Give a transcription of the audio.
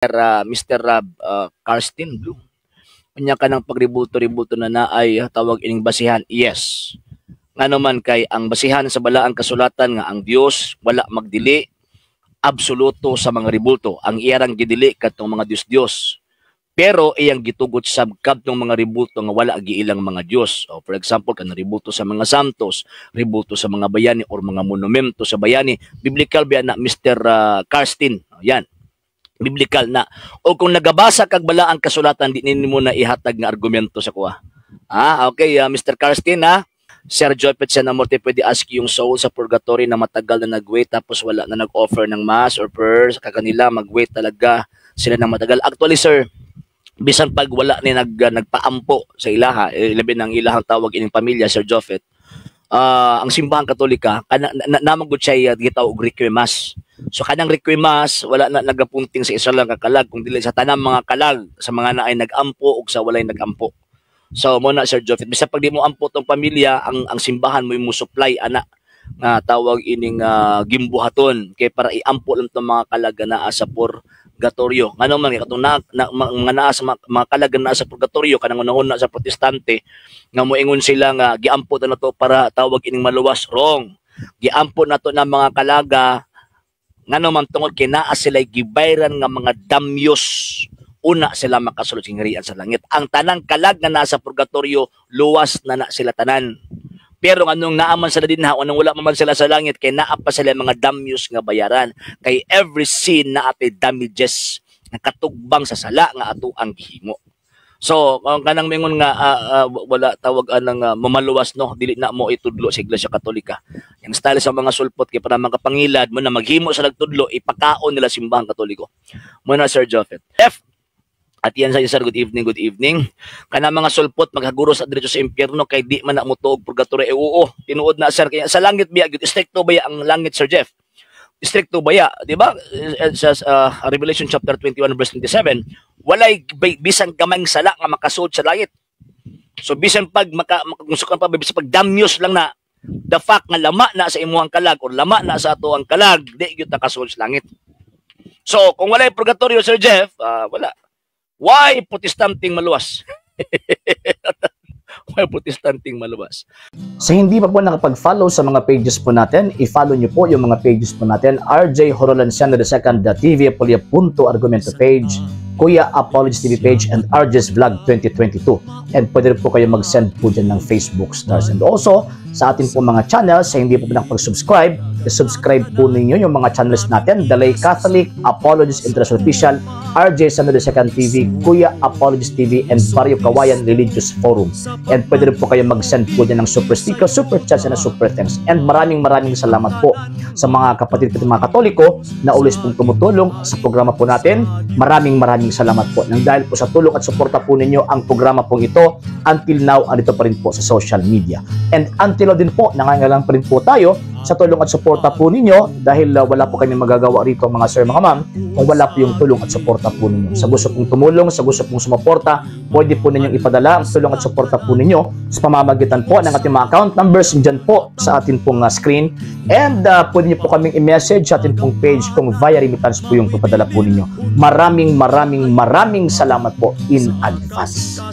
Mr. Karsten Blue. Unya kanang pagribulto-ribulto na naay tawag ining basihan. Yes. Ngano man kay ang basihan sa balaang kasulatan nga ang Dios wala magdili absoluto sa mga ribulto. Ang iyarang gidili katong mga Dios-Dios. Pero iyang gitugot sa kadtong mga ribulto nga wala giilang mga Dios. O, for example, kanang ribulto sa mga santos, ribulto sa mga bayani or mga monumento sa bayani. Biblical ba na, Mr. Karsten? Yan. Biblical na. O kung nagabasa kag balaang kasulatan, di nimo na ihatag nga argumento sa kuha. Ah, okay, Mr. Karsten, ha? Sir Jopet Senamorte, pwede ask yung soul sa purgatory na matagal na nag-wait tapos wala na nag-offer ng mass or prayers sa kanila, mag-wait talaga sila ng matagal? Actually, sir, bisan pag wala ni nagpaampo sa ilaha, eh, labi ng ilahang tawag ining pamilya, Sir Jopet, ang Simbahang Katolika kana na, na, gud siya gitawag og requiem mass. So kanang requiem mass, wala na nagapunting sa isa lang ka kalag kung dili sa tanang mga kalag, sa mga naay nag-ampo ug sa walay nag-ampo. So mo na, Sir Jopet, bisan pag di mo ampo tong pamilya, ang simbahan mo mo supply ana nga tawag ining gimbuhaton kay para iampo lang tong mga kalag nga naa sa purgatorio. Ngano man kay katong na, mga naa sa mga kalag nga naa sa purgatorio, kanang unahon na sa Protestante nga moingon sila nga giampo na to para tawag ining maluwas, wrong. Giampo na to ng mga kalaga ngano man tungod kay naa sila gibayran nga mga damyos una sila makasulod sa gingharian sa langit. Ang tanang kalag nga nasa purgatorio, luwas na na sila tanan. Pero anong naaman sila dinha, anong wala man sila sa langit, kay naa pa sila mga damyos nga bayaran. Kay every sin naa tay damages nga katugbang sa sala nga ato ang gihimo. So, kung kanang mingon nga wala tawag anang mamaluwas, no, dili na mo itudlo sa Iglesia Katolika. Yang style sa mga sulpot kay para makapangilad mo na maghimo sa nagtudlo, ipakaon nila Simbahang Katoliko. Mo na, Sir Jophet. F At yan sa sir, good evening, good evening. Kana mga sulpot maghaguro sa diretso sa impyerno kay di man na motuog purgatory. Eh, oo, tinuod na, sir, kaya sa langit biya gyud, stricto baya ang langit, Sir Jeff? Stricto baya, di ba? Sa Revelation chapter 21 verse 27, walay bisan gamayng sala nga makasud sa langit. So bisan pag maka pa, bisan pag damyos lang na, the fact nga lama na sa imuhang kalag or lama na sa ato ang kalag, di gyud nakasud sa langit. So kung walay purgatorio, Sir Jeff, wala. Why Protestanting maluwas? Why Protestanting maluwas? Sa hindi pa po nakapag-follow sa mga pages po natin, i-follow nyo po yung mga pages po natin. RJ Horolanciano II TV, Apolia Argumento page, Kuya Apologies TV page, and RJ's Vlog 2022. And pwede rin po kayo mag-send po dyan ng Facebook stars. And also, sa atin po mga channels, sa hindi po nakapag-subscribe, i-subscribe po ninyo yung mga channels natin. Dalay Catholic, Apologies International Official, RJ Sano II TV, Kuya Apologies TV, and Barrio Kawayan Religious Forum. And pwede rin po kayo mag-send po dyan ng super sticker, super chats, and super thanks. And maraming maraming salamat po sa mga kapatid ko mga Katoliko na always pong tumutulong sa programa po natin. Maraming maraming salamat po. Nang dahil po sa tulong at suporta po ninyo, ang programa pong ito until now andito pa rin po sa social media. And until now din po, nangangailangan pa rin po tayo sa tulong at suporta po ninyo dahil wala po kami magagawa rito, mga sir, mga ma'am, kung wala po yung tulong at suporta po ninyo. Sa gusto pong tumulong, sa gusto pong sumuporta, pwede po ninyong ipadala ang tulong at suporta po ninyo sa pamamagitan po ng ating mga account numbers dyan po sa atin pong screen. And pwede niyo po kaming i-message sa atin pong page kung via remittance po yung papadala po ninyo. Maraming maraming maraming salamat po in advance.